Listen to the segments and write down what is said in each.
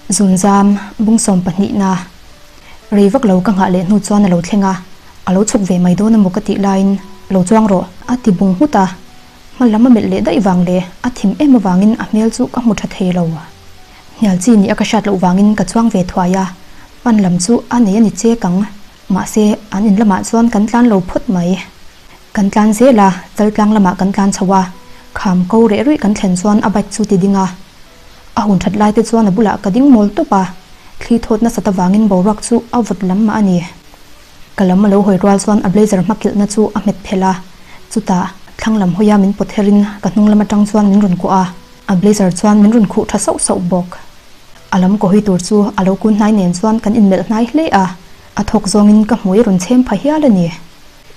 Zunzam, bung sawmpahnihna, Rei vak lo ka nghah leh hnu chuan a lo thleng a, a lo chhuk ve mai dawn a maw ka tih laiin, Lo chuang rawh, a ti bung nghut a. Hma lam a melh leh daih vang leh a thim em avangin a hmel chu ka hmu tha thei lo. Hnial chi nih a ka hriat loh vangin ka chuang ve thuai a, pan lam chu a nei a ni chek ang, mahse an in lamah chuan kan tlan lo phawt mai. Kan tlan zel a, chaltlang lamah kan tlan chho a, kham ko reh ruih kan thlen chuan a bike chu ti ding a. A hun that lai te chuan a bulah ka ding mawl tawp a, thli thawt nasat avangin boruak chu a vawt lam mah a ni. Ka lam a lo hawi rual chuan a blazer hmakilhna chu a hmet phelh a, chutah thlang lam hawia min pawt herin ka hnung lam atang chuan min rawn kuah a, a blazer chuan min rawn khuh tha sauh sauh bawk. A lam ka hawi tur chu a lo kun hnai nen chuan kan inmelh hnai hle a, a thawk zawngin ka hmui a rawn chhem pha hial a ni.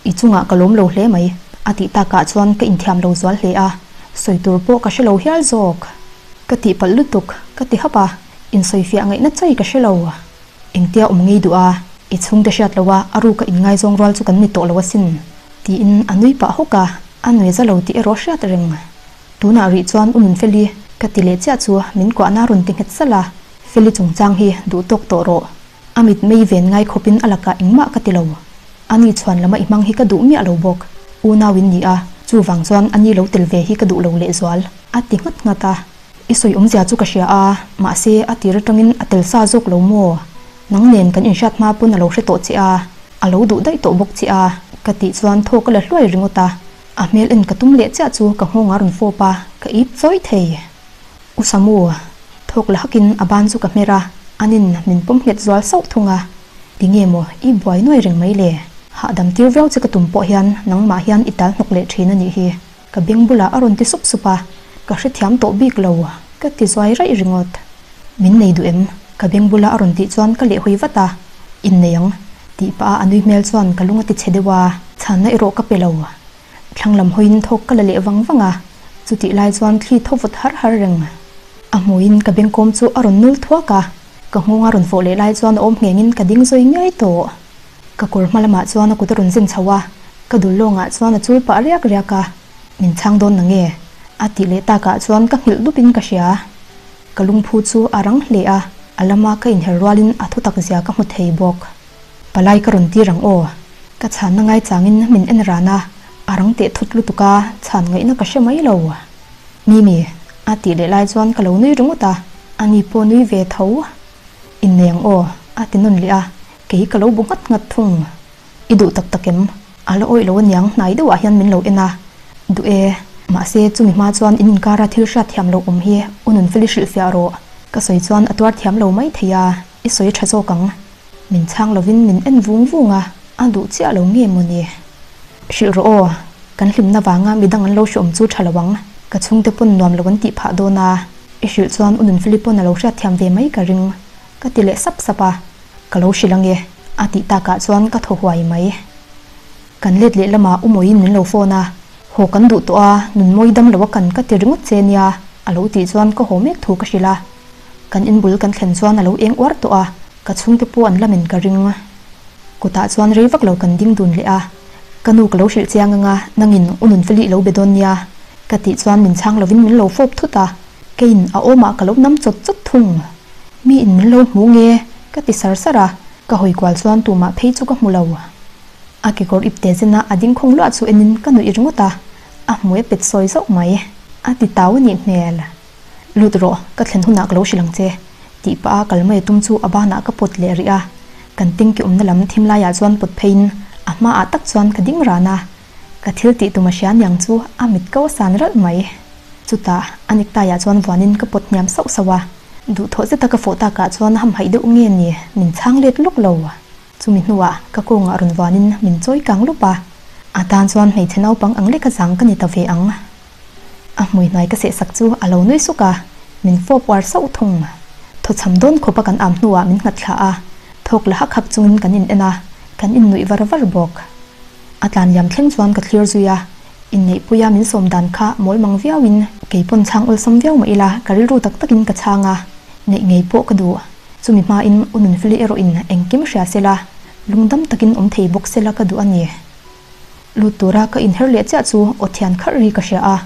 I chungah ka lawm lo hle mai, a tih takah chuan ka inthiam lo zual hle a, sawi tur pawh ka hre lo hial zawk. Ka tihpalh lutuk, ka ti hap a, insawifiah ngaihna chai ka hre lo. Engtia awm ngei duh a, i chhungte hriat lo a, a ruka inngaizawng rual chu kan ni tawh lo asin, tiin a nui pah hawk a, a nui za lo tih erawh hriat reng. Tunah rih chuan u Nunfeli, ka ti leh chiah chu min kuahna rawn ti nghet salh a, Feli chungchang hi duh tawk tawh rawh. A mit mei ven ngai khawpin a lakah engmah ka ti lo. Ani chhuan lama i hmang hi ka duh miah lo bawk. Unau in ni a, chuvang chuan ani lo tel ve hi ka duh lo lehzual, a ti nghat nghat a. I sawi awmzia chu ka hria a, mahse a tir atangin a tel sa zawk lo maw? Nang nen kan inhriat hma pawn a lo hre tawh che a, a lo duh daih tawh bawk che a, ka tih chuan thaw ka la hluai ringawt a. A hmel en ka tum leh chiah chu ka nghawng a rawn fawp a, ka ip chawi thei. U Samu, thawk la hakin a ban chu ka hmer a, anin min pawm nghet zual sauh thung a. Tinge maw i buai nuai reng mai le? Hahdam tir viau che ka tum pawh hian nangmah hian i tal hnawk leh thin a nih hi. Ka beng bulah a rawn ti sup sup a, ka hrethiam tawh bik lo, ka ti zuai raih ringawt. Min nei duh em? Ka beng bula a rawn tih chuan ka lehhawi vat a, Innei ang, tih pah a a nui hmel chuan ka lung a ti chhe deuh a, chhanna erawh ka pe lo. Thlang lam hawiin thawk ka la leh vang vang a, chutih lai chuan thli thaw vawt har har reng. A hmuiin ka bengkawm chu a rawn nul thuak a, ka nghawng a rawn fawh leh lai chuan a awm nghengin ka ding zawi ngiai tawh. Ka kawr hma lamah chuan a kut a rawn zen chho a, ka dul lawngah chuan a chul pah riak riak a, Min chhang dawn na nge? a tih leh takah chuan ka nghilh dupin ka hria. Ka lungphu chu a rang hle a, a lama ka inher rualin a thutak zia ka hmu thei bawk. Palai ka rawn tir ang aw. Ka chhanna ngai changin min en ran a, a rang teh thut lutuk a, chhan ngaihna ka hre mai lo. Mimi, a tih leh lai chuan ka lo nui ringawt a, ani pawh nui ve tho. Innei ang aw, a ti nawn leh a, kei ka lo bu nghat nghat thung. I duh tak tak em? A la awih lo aniang hnai deuhah hian min lo en a. Duh e, mahse chumi hma chuan in inkara thil hriat thiam loh awm hi u Nunfeli hrilhfiah rawh. Ka sawi chuan a tuar thiam lo mai thei a, i sawi tha zawk ang. Min chhang lovin min en vung vung a, a duh chiah lo nge maw ni? Hrilh rawh aw, kan hlimna vanga midang an lo hreawm chu tha lo ang, ka chhungte pawn nuam lo an tih phah dawn a, i hrilh chuan u Nunfeli pawn a lo hriatthiam ve mai ka ring, ka ti leh sap sap a, ka lo hrilh ange, a tih takah chuan ka thaw huai mai. Kan let leh lamah u Mawiin min lo phone a, haw kan duh tawh a, Nunmawi dam lo a kan ka ti ringawt che nia, a lo tih chuan ka haw mek thu ka hrilh a. Kan in bul kan thlen chuan a lo eng uar tawh a, ka chhungte pawh an lamin ka ring. Kutah chuan rei vak lo kan ding dun leh a, ka nu ka lo hrilh chiang anga nangin u Nunfeli lo be dawn nia ka tih chuan min chhang lovin min lo fawp thut a, keiin a awmah ka lo nam chawt chawt thung. Mi in min lo hmu nge? ka ti sar sar a, ka hawi kual chuan tumah phei chu ka hmu lo. A kekawr ip te zena a ding khawng luah chu enin ka nuih ringawt a, a hmui a pet sawi zauh mai. A ti tau a nih hmel. Lut rawh, ka thlen hunah ka lo hrilh ang che, tih pah a kal mai a tum chu a banah ka pawt leh rih a, kan tingki awmna lam thim laiah chuan pawt pheiin a hmaah tak chuan ka ding ran a, ka thil tih tum a hria niang chu a mit ko a san ralh mai. Chutah a necktie ah chuan vuanin ka pawt hniam sauh sauh a, duhthawh zeta ka fawh takah chuan hamhaih deuh nge ni min chhang let lawk lo. Chumi hnuah ka kawngah rawn vuanin min chawi kang lawp a, a tan chuan hmeichhe naupang ang leka zang ka ni ta ve ang. A hmui hnai ka sehsak chu a lo nui suk a, min fawp uar sauh thung. Thawchham dawn khawpa kan am hnuah min nghat thla a, thawk la hak hak chungin kan in en a, kan in nuih var var bawk. A tlan liam thleng chuan ka thlir zui a, inneihpuia min sawm dan kha mawl mang viauin keipawn chhang awlsam viau mah ila ka rilru tak takin ka chhang a, neih ngei pawh ka duh. Chumi hmain u Nunfeli erawhin engkim hria sela, lungdam takin awm thei bawk sela ka duh a ni. Lut tura ka inher leh chiah chu aw thian kharh ri ka hria a,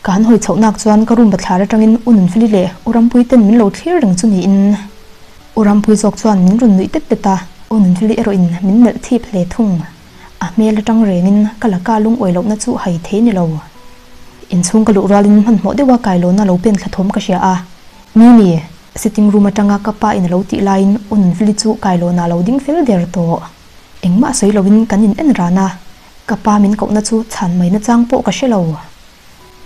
ka han hawi chhoh nak chuan ka room bathlar atangin u Nunfeli leh u Rampuii ten min lo thlir reng chu niin. U Rampuii zawk chuan min rawn nuih tet tet a, U Nunfeli erawhin min melh thip hle thung. A hmel atang rengin ka laka lungawi lohna chu hai thei ni lo. Inchhung ka luh rualin hmanhmawh deuha kailawna lo pen thla thawm ka hria a, Mimi, sitting room atanga ka pa in a lo tih laiin U Nunfeli chu kailawnah a lo ding fel der tawh. Engmah sawi loin kan in en ran a, ka pa min kohna chu chhan mai nachang pawh ka hre lo.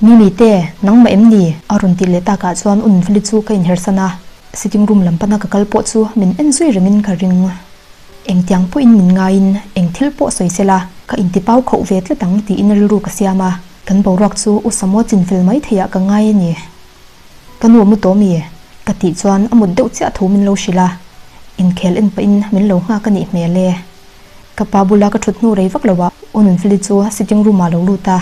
Mimi te, nangmah em ni? A rawn tih leh takah chuan U Nunfeli chu ka inhersan a, sitting room lam pana ka kal pawh chu min en zui rengin ka ring. Engtiang pawhin min ngaiin eng thil pawh sawi sela ka intipau khauh ve tlat ang tiin rilru ka siam a, kan boruak chu U Samuel chinfel mai theiah ka ngai a ni. Ka nu a mu tawh mi? Ka tih chuan a mut deuh chiah thu min lo hrilh a, inkhel en pahin min lo nghak a nih hmel e. Ka pa bula ka thut hnu rei vak lo ah U Nunfeli chu sitting room ah lo lut a,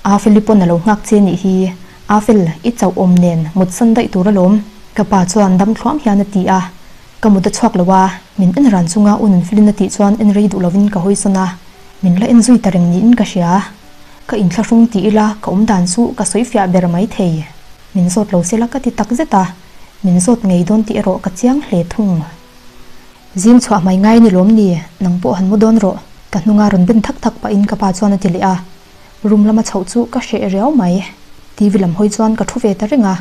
Aa Feli pawn a lo nghak che nih hi, Aa Fel, i chauh awm nen mut san daih tur alawm ka pa chuan dam thluam hian a ti a, ka mut a chhuak lo a, min en ran chunga U Nunfelin a tih chuan en rei duh lovin ka hawi sawn a, min la en zui ta reng niin ka hria. Ka inthlahrung ti ila ka awm dan chu ka sawi fiah ber mai thei. Min zawt lo sela ka ti tak zet a, min zawt ngei dawn tih erawh ka chiang hle thung. Zing chhuah hmai ngai ni lawm ni, nang pawh han mu dawn rawh, ka hnunga rawn ben thak thak pahin ka pa chuan a ti leh a. Room lama chhoh chu ka hreh riau mai. TV lam hawi chuan ka thu ve ta reng a.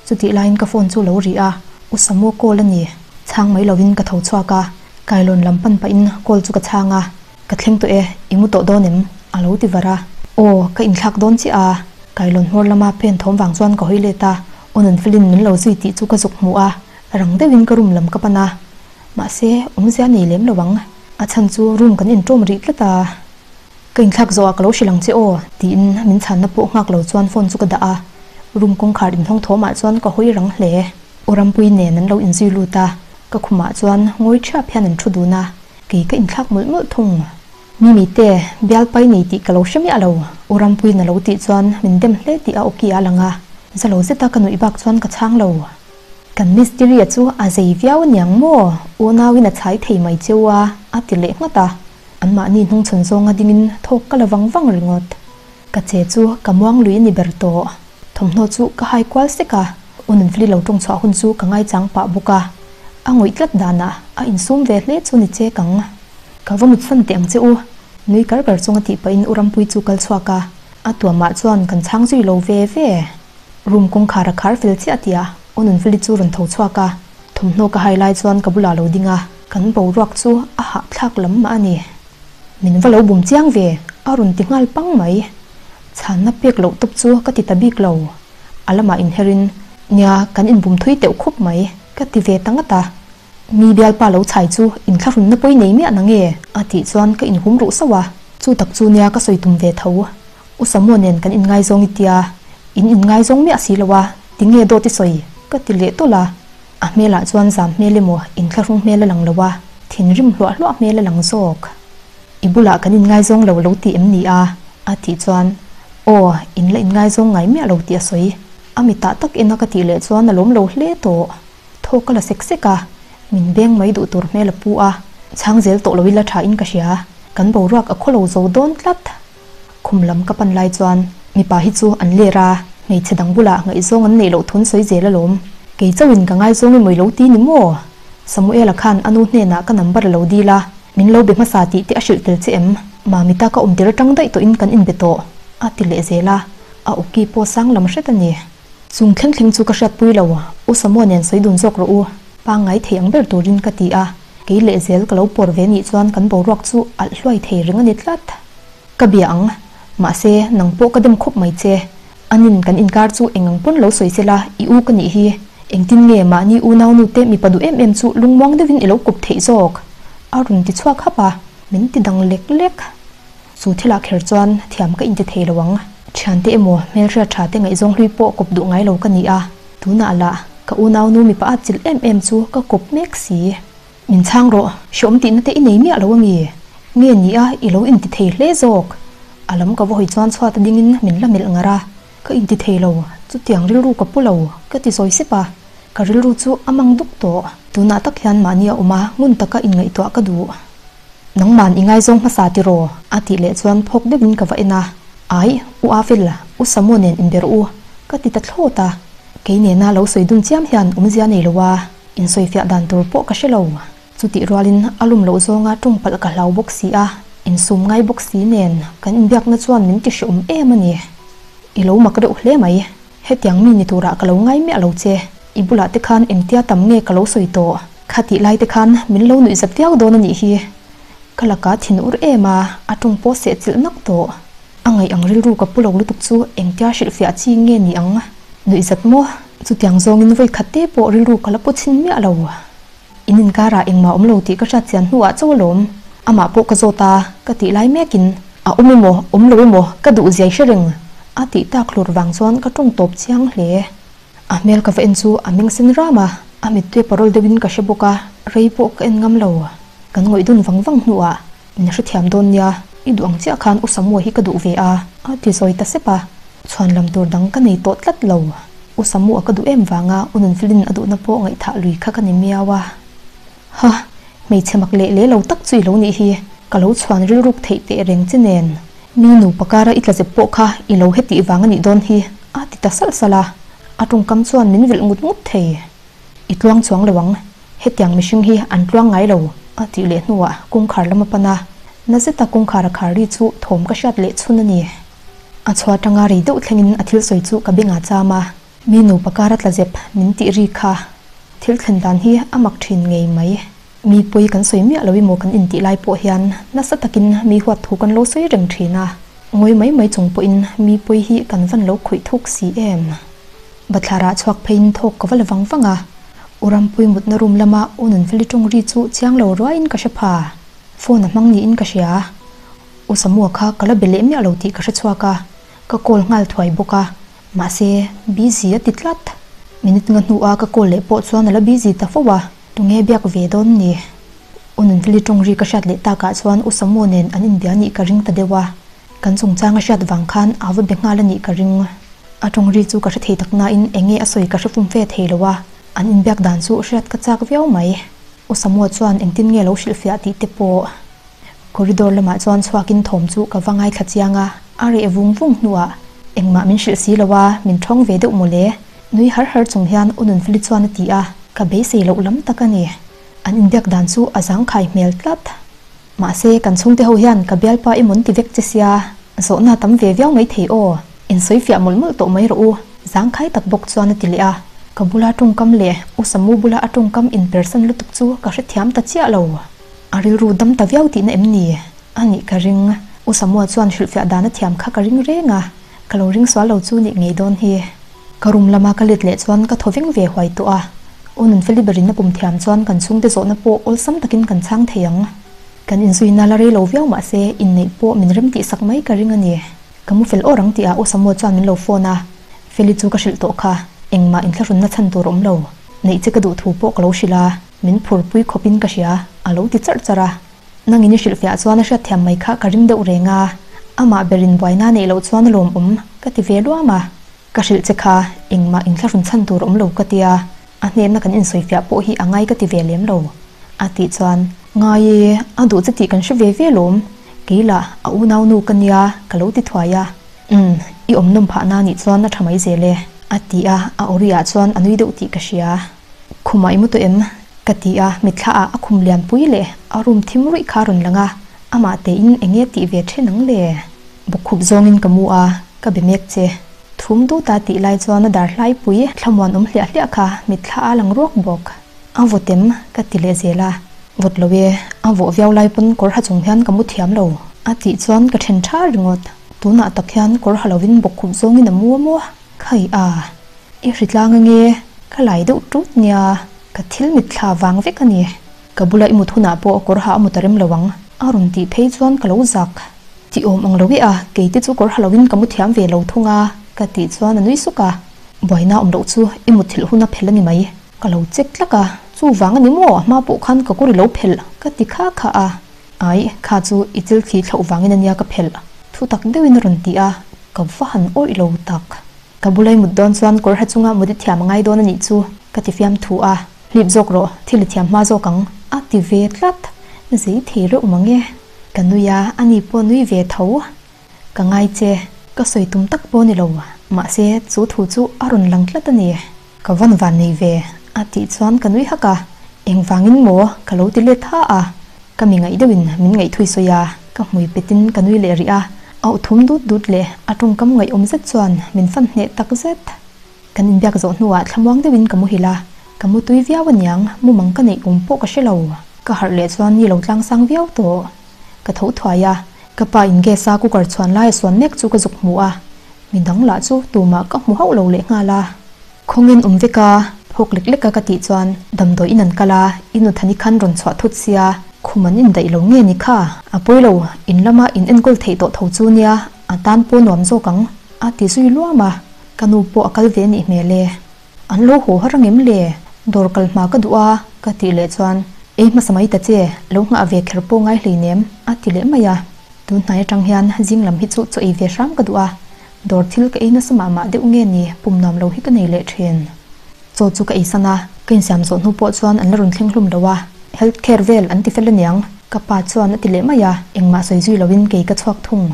Chutih laiin ka phone chu lo ri a, U Samu call a ni. Chhang mai lovin ka tho chhuak a, kailawn lam pan pahin call chu ka chhang a. Ka thleng tawh e, i mu tawh dawn em? A lo ti var a. Aw, ka inthlak dawn chiah a. Kailawn hmawr lama pen thawm vang chuan ka hawi let a, U Nunfelin min lo zui tih chu ka zuk hmu a. Rang deuhin ka room lam ka pan a, mahse awmzia nei lem lo ang, a chhan chu room kan inṭawm rih tlat a. Ka inthlak zawhah ka lo hrilh ang che aw, tiin min chhanna pawh nghak lo chuan phone chu ka dah a, room kawngkhar inhawng thawmah chuan ka hawi rang hle. U Rampuii nen an lo inzui lut a, ka khumah chuan ngawi ṭhiap hian an ṭhu dun a, kei ka inthlak mawlh mawlh thung. Mimi te, bialpai nei tih ka lo hre miah lo, U Rampuiin a lo tih chuan min dem hle tih a awki a lang a, za lo zeta ka nuih bak chuan ka chhang lo. Kan Mystery-a chu a zei viau aniang maw? Unauin a chhai thei mai cheu a, a ti leh nghat a. Anmahni hnungchhawn zawnga dingin thawk ka la vang vang ringawt. Ka che chu ka muang lui a ni ber tawh. Thawmhnaw chu ka hai kual sek a, U Nunfeli lo tawng chhuah hun chu ka ngaichang pah bawk a. A ngawih tlat danah a insum ve hle chu ni chek ang. Ka va mutsan teh ang che u, nui kar kar chunga tih pahin U Rampuii chu kal chhuak a, a tuamah chuan kan chhang zui lo ve ve. Room kawngkhar a khar fel chiah tih a U Nunfeli chu rawn tho chhuak a, thawmhnaw ka hai lai chuan ka bulah lo ding a, kan boruak chu a hahthlak lam mah a ni. Min va lo bum chiang ve, a rawn ti nghal pang mai. Chhanna pek loh tawp chu ka ti ta bik lo. A lamah inherin, Nia, kan inbum thui teuh khup mai, ka ti ve ta ngat a. Mi bialpa lo chhai chu inthlahrunna pawi nei miah na nge? a tih chuan ka inhum ruh sauh a, chu tak chu nia ka sawi tum ve tho. U Samuel nen kan inngaizawng i tia, in inngaizawng miah si lo a, tinge dawt i sawi? ka ti leh tawlh a. A hmelah chuan zam hmel emaw inthlahrung hmel a lang lo a, thinrim hluah hluah hmel a lang zawk. I bulah kan inngaizawng lo lo ti em ni a? a tih chuan, Aw, in la inngaizawng ngai miah lo tih a sawi. A mitah tak ena ka tih leh chuan a lawm lo hle tawh. Thaw ka la sek sek a, min beng mai duh tur hmel a pu a, chhang zel tawh lo ila tha in ka hria, kan boruak a khaw lo zo dawn tlat. Khum lam ka pan lai chuan mipa hi chu an ler a, hmeichhe dang bulah ngaihzawng an neih loh thun sawi zel alawm. Kei chauhin ka ngaizawng emaw i lo ti ni maw? Samuela khan a nu hnenah ka number a lo dil a, min lo be hmasa tih te a hrilh tel che em? Mamita ka awm tir atang daih tawhin kan inbe tawh, a ti leh zel a, a awki pawh sang lam hret a ni. Chung thleng thleng chu ka hriatpui lo, U Samuel nen sawi dun zawk rawh u, pangngai thei ang ber turin ka ti a, kei leh zel ka lo pawr ve nih chuan kan boruak chu alh hluai thei reng a ni tlat. Ka bia ang, mahse nang pawh ka dem khawp mai che, anin kan inkar chu eng ang pawn lo sawi sela i u ka nih hi, engtin nge mahni unaunu te mipa duh em em chu lungmuang deuhin i lo kawp theih zawk? a rawn ti chhuak hap a, min ti dang lek lek. Chu thilah kher chuan thiam ka inti thei lo ang. Thiante emaw hmelhriat tha te ngaihzawng hlui pawh kawp duh ngai lo ka ni a, tunah lah ka unaunu mipa at chilh em em chu ka kawp mek si. Min chhang rawh, hreawm tihna te i nei miah lo ami? Nge ni a, i lo inti thei hle zawk. A lam ka va hawi chuan chhuat a dingin min la melh ngar a, ka inti thei lo, chutiang rilru ka pu lo, ka ti zawi sep a, ka rilru chu a mang duk tawh. Tunah tak hian mahni a awm a, ngun taka inngaihtuah ka duh. Nangman i ngaizawng hmasa tiraw? A tih leh chuan phawk deuhin ka va en a, Ai, U Afel, U Samuel nen inber u, ka ti ta thlawt a. Kei nena lo sawi dun chiam hian awmzia nei lo a, Insawifiah dan tur pawh ka hre lo. Chutih rualin a lum loh zawnga ṭawng palh ka hlau bawk si a, insum ngai bawk si nen kan inbiakna chuan min ti hreawm em a ni. I lo mak reuh hle mai. Hetiang mi ni turah ka lo ngai miah lo che. I bulah te khan engtia tam nge ka lo sawi tawh? Khatih lai te khan min lo nuih zat viau dawn a nih hi. Ka laka thin ur em a, a ṭawng pawh seh chilh nak tawh. A ngaih ang rilru ka pu lo lutuk chu engtia hrilhfiah chi nge ni ang? Nuih zat maw? Chutiang zawngin vawi khat te pawh rilru ka la pu chhin miah lo. In inkarah engmah awm lo tih ka hriat chian hnuah chauh alawm. Amah pawh ka zawt a, ka tih lai mekin, A awm emaw, awm lo emaw, ka duh ziai hre reng, a tih tak hlur vang chuan ka tawng tawp chiang hle. A hmel ka va en chu a meng sen ram a, a mittui parawl deuhin ka hre bawk a, rei pawh ka en ngam lo. Kan ngawih dun vang vang hnuah, Min hrethiam dawn nia, i duh ang chiah khan U Samua hi ka duh ve a, a ti zawi ta sep a. Chhuan lam tur dang ka nei tawh tlat lo. U Samua ka duh em vanga U Nunfilin a duhna pawh ngaihthah lui kha ka ni miau a. Ha! Hmeichhe mak leh leh lo tak chu i lo nih hi, ka lo chhuan rilruk theih teh reng che nen. Mi nupa kara i tlazep pawh kha i lo hetih vang a nih dawn hi, a ti ta salh salh a. A tawngkam chuan min vilh ngut ngut thei. I tluang chuang lo ang, hetiang mihring hi an tluang ngai lo, a tih leh hnuah kawngkhar lam a pan a. Na zeta kawngkhar a khar ri chu thawm ka hriat leh chhun a ni. A chhuah atanga rei deuh thlengin a thil sawi chu ka bengah cham a. Mi nupa kara tla zep min tih ri kha thil thlen dan hi a mak thin ngei mai. Mi pawi kan sawi miah lo emaw kan intih lai pawh hian nasa takin mi huat thu kan lo sawi reng thin a, ngawi mai mai chung pawhin mi pawi hi kan van lo khawih thuk si em. Bathlarah chhuak pheiin thawk ka va la vang vang a, U Rampui mutna room lama U Nunfeli tawng ri chu chiang lo ruaiin ka hre pha. Phone a hmang niin ka hria. U Samua kha ka la be leh miah lo tih ka hre chhuak a, ka call nghal thuai bawk a. Mahse, busy a ti tlat. Minute nga hnua ka call leh pawh chuan a la busy ta fo a, tunge biak ve dawn ni? U Nunfeli tawng ri ka hriat leh takah chuan U Samu nen an inbia nih ka ring ta deuh a, kan chungchang a hriat vang khan a va be nghal a nih ka ring. A tawng ri chu ka hre thei tak nain enge a sawi ka hre fum fe thei lo a, an inbiak dan chu hriat ka chak viau mai. U Samua chuan engtin nge lo hrilhfiah tih te pawh. Corridor lamah chuan chhuakin thawm chu ka va ngaithla chiang a, a reh vung vung hnuah engmah min hrilh si lo a, min thawng ve deuh mawle. Nui har har chung hian U Nunfeli chuan a ti a, ka beisei loh lam tak a ni. An inbiak dan chu a zangkhai hmel tlat. Mahse, kan chhungte ho hian ka bialpa i mawn ti vek che sia, zawhna tam ve viau mai thei aw, insawifiah mawlh mawlh tawh mai rawh u, zangkhai tak bawk chuan a ti leh a. Ka bula tawngkam leh U Samu bula a tawngkam inpersan lutuk chu ka hrethiam ta chiah lo. A rilru dam ta viau tihna em ni? A nih ka ring. U Samua chuan hrilhfiah dan a thiam kha ka ring reng a, ka lo ring sual lo chu nih ngei dawn hi. Ka room lama ka let leh chuan ka thaw veng ve huai tawh a. U Nunfeli berin a pum thiam chuan kan chhungte zawhna pawh awlsam takin kan chhang thei ang. Kan inzuina la rei lo viau mah se inneih pawh min rem tih sak mai ka ring a ni. Ka mu fel awr ang tihah U Samua chuan min lo phone a, Feli chu ka hrilh tawh kha, engmah inthlahrunna chhan tur a awm lo. Neih che ka duh thu pawh ka lo hrilh a. Min phurpui khawpin ka hria, a lo ti charh charh a. Nangin i hrilhfiah chuan a hriatthiam mai kha ka ring deuh reng a, amah berin buaina neih loh chuan a lawmawm ka ti ve luam a. Ka hrilh che kha, engmah inthlahrun chhan tur awm lo ka tia, a hnenna kan insawifiah pawh hi a ngai ka ti ve lem lo, a tih chuan, Ngai e, a duh che tih kan hre ve ve lawm, kei lah a unaunu ka nia ka lo ti thuai a. Umm, i awm nawm phahna nih chuan a tha mai zel e, a ti a, a awri-ah chuan a nui deuh tih ka hria. Khumah i mu tawh em? Ka ti a, mitthla ah a khum lianpui leh a room thim ruih kha a rawn lang a, amah tein eng nge tih ve then ang le? Bawkkhup zawngin ka mu a, ka be mek che. Thum dut a tih lai chuan a dar hlaipui thlamuan awm hliah hliah kha mitthla a lang ruak bawk. A vawt em? Ka ti leh zel a. Vawt lo e, a vawh viau lai pawn kawr ha chung hian ka mu thiam lo. A tih chuan ka then tha ringawt. Tunah tak hian kawr ha lovin bawkkhup zawngin a mu a maw? Khai a! I hritlang ange, ka lai deuh tut nia, ka thil mitthla vang vek a ni. Ka bula i mut hunah pawh kawr ha a mut a rem lo ang, a rawn tih phei chuan ka lo zak. Ti awm ang lo e a, kei te chu kawr ha loin ka mu thiam ve lo thung a, ka tih chuan a nui suk a. Buaina awm loh chu i mut thilh hun a phelh a ni mai. Ka lo check tlak a, chuvang a ni maw, a hma pawh khan ka kawr i lo phelh, ka ti kha kha a. Ai, kha chu i chil thli thlauh vangin a nia ka phelh, thu tak deuhin a rawn ti a, ka va han awih lo tak. Ka bulai mut dawn chuan kawr ha chunga mut i thiam a ngai dawn a nih chu, ka ti fiam thu a. Hlip zawk rawh, thil i thiam hma zawk ang, a ti ve tlat. Zei thei reuh mang e. Ka nui a, ani pawh nui ve tho. Ka ngai che, ka sawi tum tak pawh ni lo, mahse chu thu chu a rawn lang tlat a ni. Ka vawn van nei ve, A tih chuan ka nui hak a, Engvangin maw? Ka lo ti let ha a, ka mi ngaih deuhin min ngaih thui sawi a, ka hmui petin ka nui leh rih a, a aw thum dut dut leh a tawngkam ngaihawm zet chuan min fan hneh tak zet. Kan inbiak zawh hnuah thlamuang deuhin ka muhil a, ka mu tui viau aniang, mumang ka neih awm pawh ka hre lo. Ka harh leh chuan ni lo tlangsang viau tawh. Ka tho thuai a, ka pa in gas a cooker chhuan lai a suan mek chu ka zuk hmu a, midang lah chu tumah ka hmu hauh lo leh nghal a. Khawngin awm vek a, phawk lek lek a ka tih chuan damdawi in an kal a, i nuthani khan rawn chhuah thut sia, khum an indaih lo nge ni kha? A pawi lo, in lama in enkawl theih tawh tho chu nia, a tan pawh nuam zawk ang, a ti zui luam a, ka nu pawh a kal ve nih hmel e. An lo haw har angem le? Dawr kal hma ka duh a, ka tih leh chuan, Ei hmasa mai ta che, lo nghah ve kher pawh ngai hleinem, a ti leh mai a. Tun hnai atang hian zing lam hi chu chaw ei ve hram ka duh a, dawr thil ka ei nasa mah mah deuh nge ni pum nuam lo hi ka nei leh thin. Chaw chu ka ei san a, ka insiam zawh hnu pawh chuan an la rawn thleng hlum lo a, health care vel an ti fel aniang, ka pa chuan a ti leh mai a, engmah sawi zui loin kei ka chhuak thung.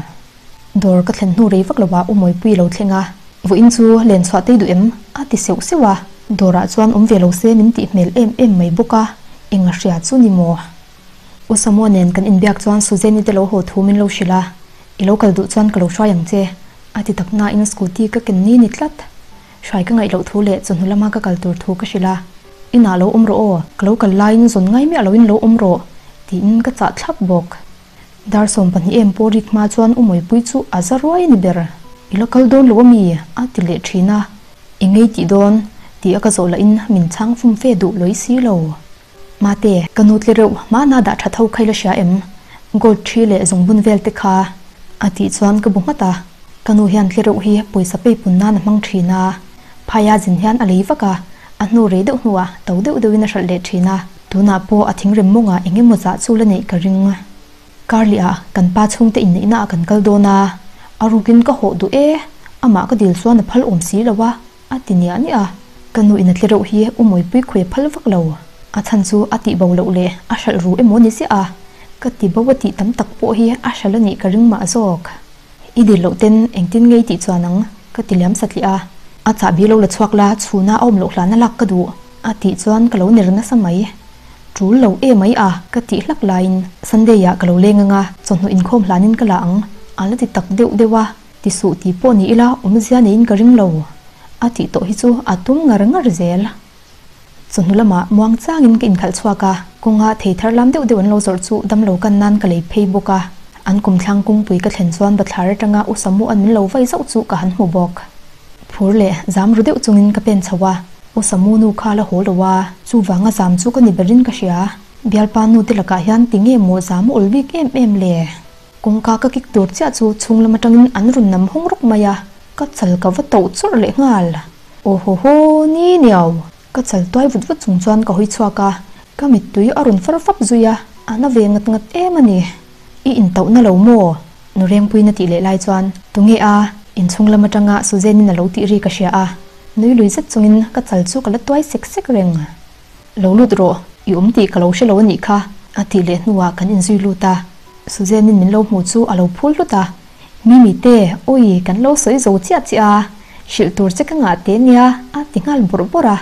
Dawr ka thlen hnu rei vak lo ah U Mawipui lo thleng a, Vawiin chu len chhuah tei duh em? a ti seuh seuh a, dawrah chuan awm ve lo se min tih hmel em em mai bawk a, eng a hria chu ni maw? U Samuel nen kan inbiak chuan Suzanne-i te lo haw thu min lo hrilh a, I lo kal duh chuan ka lo hruai ang che, a ti tak nain scooty ka ken ni ni tlat. Hruai ka ngaih loh thu leh chawhnu lama ka kal tur thu ka hrilh a, Inah lo awm rawh aw, ka lo kal laiin zawn ngai miah loin lo awm rawh, tiin ka chah thlap bawk. Dar 12 em pawh rik hma chuan U Mawipui chu a za ruai a ni ber. I la kal dawn lo a mi? a ti leh thin a, I ngei tih dawn? tih a ka zawh lahin min chhang fum fe duh lawih si lo. Mate, ka nu tle reuh, hmana dah tha tho kha i la hria em? Gold thi leh zungbun vel te kha. A tih chuan ka bu nghat a, ka nu hian tle reuh hi pawisa peipun nan a hmang thin a, phaia zin hian a lei vak a, a hnu rei deuh hnuah to deuh deuhin a hralh leh thin a, tunah pawh a thingrem mawngah eng emaw zah chu la neih ka ring. Karleh ah kan pa chhungte inneihna ah kan kal dawn a, a rukin ka hawh duh e, amah ka dil chuan a phal awm si lo a. A ti niah niah a, ka nu in a tle reuh hi u Mawipui khawi a phal vak lo. A chhan chu a tih bo loh leh a hralh ru emaw ni ziah a, ka ti bo a tih tam tak pawh hi a hralh a nih ka ring mah zawk. I dil loh ten engtin ngei tih chuan ang ka ti liam satliah a, a chahbi lo la chhuak la chhuna a awm loh hlana lak ka duh a tih chuan ka lo ner nasa mai. Tul lo e mai a ka tih hlak laiin Sunday ah ka lo leng anga chawhnu inkhawm hlanin ka la ang a la ti tak deuh deuh a. Ti suh tih pawh ni ila awmzia neiin ka ring lo. A tih tawh hi chu a tum ngar ngar zel. Chawhnu lamah muang changin ka inkhalh chhuak a, kawnga thei thar lam deuh deuh an lo zawrh chu damlo kan nan ka lei phei bawk a. An kumthlang kungpui ka thlen chuan bathlar atanga U Samu an min lo vai zauh chu ka han hmu bawk. Phur leh zam ru deuh chungin ka pen chho a, U Samu nu kha la haw lo a, chuvanga zam chu ka ni berin ka hria. Bialpa nu te lakah hian ti nge maw zam a awl bik em em le? Kawngka ka kik tur chiah chu chhung lam atangin an rawn nam hawng rawk mai a, ka chal ka va tauh chawrh leh nghal. Aw haw haw, ni niau! Ka chal tuai vut vut chung chuan ka hawi chhuak a, ka mittui a rawn far fap zui a, a na ve ngat ngat em a ni. I intauhna lo maw? Nu Rengpuiin a tih leh lai chuan, Tunge a? Inchhung lam atanga Suzanne-in a lo tih ri ka hria a, nui lui zet chungin ka chal chu ka la tuai sek sek reng. Lo lut rawh, i awm tih ka lo hre lo a nih kha, a tih leh hnuah kan inzui lut a. Suzanne-in min lo hmuh chu a lo phul hlut a, Mimi te, awi, kan lo sawi zo chiah chiah a, hrilh tur che ka ngah teh nia, a ti nghal bawrh bawrh a.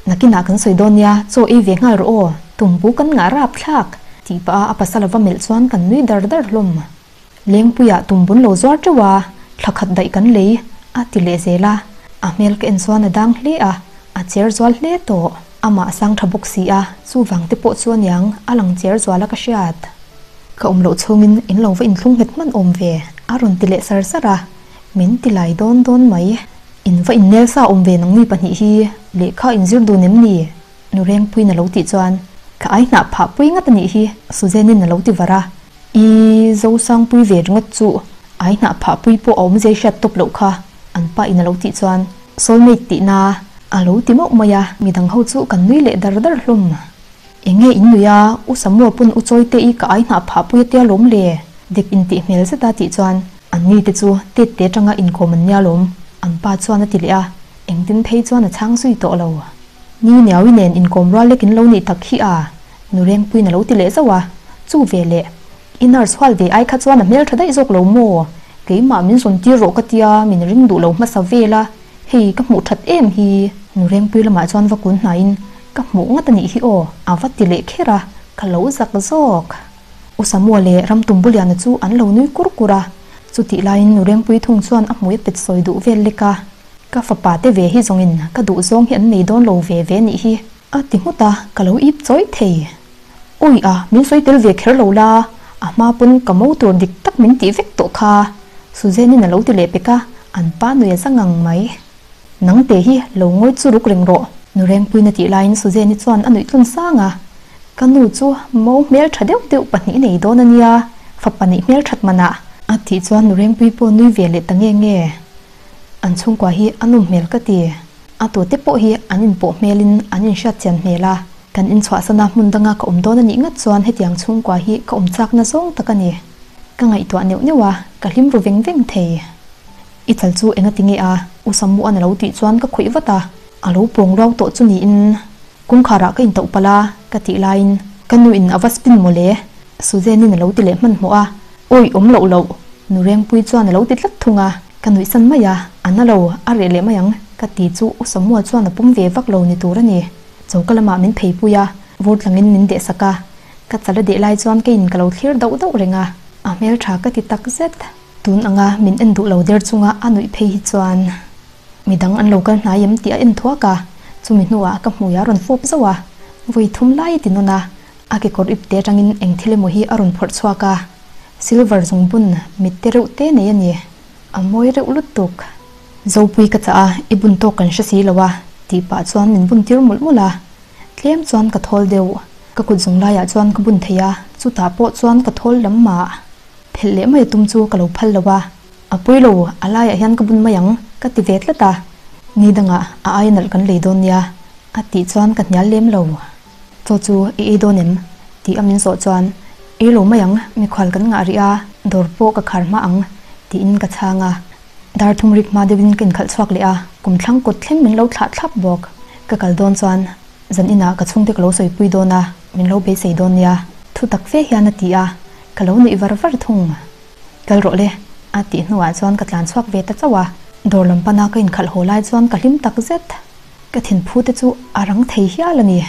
Nakinah kan sawi dawn nia, chaw ei ve nghal rawh aw, tumbu kan ngah rap thlak, tih pah a a pasal a va melh chuan kan nui dar dar hlawm. Lengpuiah tumbun lo zuar teuh a, thla khat daih kan lei, a ti leh zel a. A hmel ka en chuan a dang hle a, a cher zual hle tawh. Amah a sang tha bawk si a, chuvang te pawh chu aniang a lang cher zual a ka hriat. Ka awm loh chhungin in lo va inthlung nghet hman awm ve, a rawn ti leh sar sar a, min ti lai dawn dawn mai. In va innel sa awm ve nangni pahnih hi, lehkha inzir dun em ni? Nu Rengpuiin a lo tih chuan, Ka ai hnah phah pui ngat a nih hi, Suzanne-in a lo ti var a. I Zosangpui ve ringawt chu ai hnah phah pui pawh a awm zai hriat tawp loh kha, an pa in a lo tih chuan soulmate tihna a lo ti mauh mai a, midang ho chu kan nui leh dar dar hlawm. Enge in nui a, U Samuel pawn U Chawite i ka ai hnah phah pui a tia lawm le, dik in tih hmel zet a tih chuan an ni te chu tet te atanga inkawm an nia lawm, an pa chuan a ti leh a, engtin phei chuan a chhang zui tawh lo. Ni Niawi nen inkawm rual lek in lo nih tak hi a, Nu Rengpuiin a lo ti leh zauh a, Chu ve leh, i nurse hual ve ai kha chuan a hmel tha daih zawk lo maw? Keimah min zawn tir rawh ka tia, min ring duh lo hmasa vel a, hei ka hmuh that em hi. Nu Rengpui lamah chuan va kun hnaiin, Ka hmuh ngat a nih hi aw, a va ti leh kher a, ka lo zak zawk. U Samua leh Ramtumbuliana chu an lo nui kur kur a, chutih laiin Nu Rengpui thung chuan a hmui a pet sawi duh vel lek a, Ka fapa te ve hi zawngin ka duh zawng hi an nei dawn lo ve ve nih hi, a ti nghut a, ka lo ip chawih thei. Awi a, min sawi tel ve kher lo la, a hma pawn ka mo tur dik tak min tih vek tawh kha, Suzanne-in a lo ti leh pek a, an pa nui a za ngang mai. Nang te hi lo ngawi chu ruk reng rawh. Nu Rengpuina tih laiin Suzanne-i chuan a nuih tlun sang a, Ka nu chu mo hmel tha deuh deuh pahnih nei dawn a nia, fapa neih hmel that manah. A tih chuan Nu Rengpui pawh nui ve leh ta nge nge. An chhungkua hi a nawm hmel ka ti. A tute pawh hi an inpawh hmelin an inhriat chian hmel a, kan inchhuahsana hmun danga ka awm dawn a nih ngat chuan hetiang chhungkua hi ka awm chakna zawng tak a ni. Ka ngaihtuah neuh neuh a, ka hlim ru veng veng thei. I chal chu enga ti nge a? U Samuan a lo tih chuan ka khawih vat a, a lo pawng ruau tawh chu niin kawngkharah ka intauh palh a ka tih laiin ka nuin a va spin mawle Suzanne-in a lo ti leh hmanhmawh a, awi awm loh loh Nu Rengpui chuan a lo ti tlat thung a, ka nuihsan mai a, a na lo, a reh leh mai ang ka ti chu U Samua chuan a pawm ve vak lo ni tur a ni. Choka lamah min pheipui a, vur tlangin min dehsak a, ka chal a deh lai chuan keiin ka lo thlir dauh dauh reng a, a hmeltha ka ti takzet. Tun anga min en duh lo der chunga a nuih phei hi chuan midang an lo kal hnai em tih a en thuak a, chumi hnuah ka hmui a rawn fawp zauh a, vawi thum lai a ti nawn a, a kekawr ip te atangin eng thil emaw hi a rawn phawrh chhuak a, silver zungbun mit te reuh te nei a ni, a mawi reuh lutuk. Zopui ka chah a, i bun tawk kan hre si lo a, tih pah chuan min bun tir mawlh mawlh a, tlem chuan ka thawl deuh, ka kut zung laiah chuan ka bun thei a, chutah pawh chuan ka thawl lam mah. Phelh leh mai tum chu ka lo phal lo a, a pawi lo, a laiah hian ka bun mai ang, ka ti ve tlat a. Ni dangah a aia nalh kan lei dawn nia, a tih chuan ka hnial lem lo. Chaw chu i ei dawn em? tih a min zawh chuan, Ei lo mai ang, mikhual kan ngah rih a, dawr pawh ka khar hma ang, tiin ka chhang a. Dar thum rik hma deuhin ka inkhalh chhuak leh a, kum thlang kut thleng min lo thlah thlap bawk. Ka kal dawn chuan Zan inah ka chhungte ka lo sawipui dawn a, min lo beisei dawn nia, thu tak fe hian a ti a, ka lo nuih var var thung. Kal rawh le, a tih hnuah chuan ka tlan chhuak ve ta chauh a, dawr lam pana ka inkhalh haw lai chuan ka hlim tak zet. Ka thinphu te chu a rang thei hial a ni.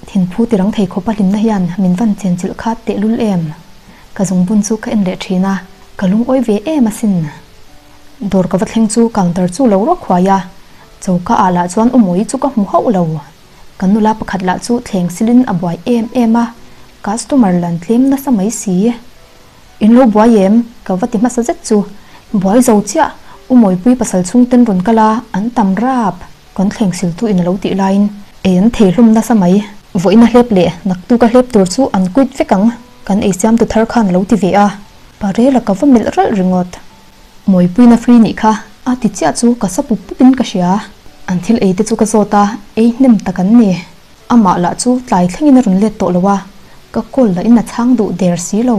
Thinphu ti rang thei khawpa hlimna hian min van chenchilh kha tehlul em? Ka zungbun chu ka en leh thin a, ka lungawi ve em asin. Dawr ka va thleng chu counter chu lo rawk huai a, Choka ah lah chuan Umawi chu ka hmu hauh lo. Kan nula pakhat lah chu thleng silin a buai em em a, customer lan tlem nasa mai si. In lo buai em? Ka va ti hmasa zet chu. Buai zo chiah, Umawipui pasal chhungten rawn kal a, an tam rap. Kan thleng siltu in a lo tih laiin ei an thei hlawm nasa mai. Vawiin a hlep leh naktuk a hlep tur chu an quit vek ang, kan ei siamtu thar khan a lo ti ve a. Parela ka va melh ralh ringawt. Mawipuina free nih kha a ti chiah chu ka sa pup pup in ka hria. An thil ei te chu ka zawt a, ei hnem tak an ni. Amah lah chu tlai thlengin a rawn let tawh lo a, ka call lah in a chhang duh der si lo.